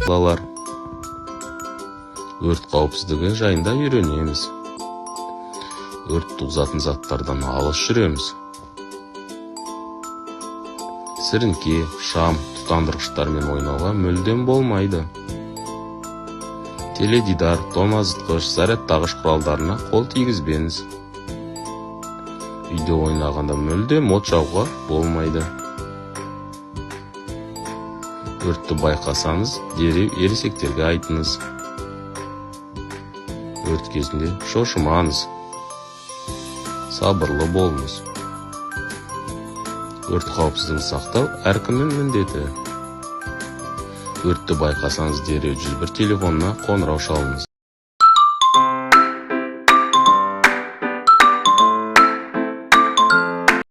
Балалар, өрт қауіпсіздігі жайында үйренеміз. Өрт туғызатын заттардан алыс жүреміз. Сіріңке, шам, тұтандырғыштармен ойнауға мүлдем болмайды. Теледидар, тоңазытқыш, зарядтағыш құралдарына қол тигізбеңіз. Үйде ойнағанда мүлдем от жағуға болмайды. Өртті байқасаңыз, дереу ересектерге айтыңыз. Өрт кезінде шошымаңыз, сабырлы болыңыз. Өрт қауіпсіздігін сақтау әркімнің міндеті. Өртті байқасаңыз, дереу 101 телефонына қоңырау шалыңыз.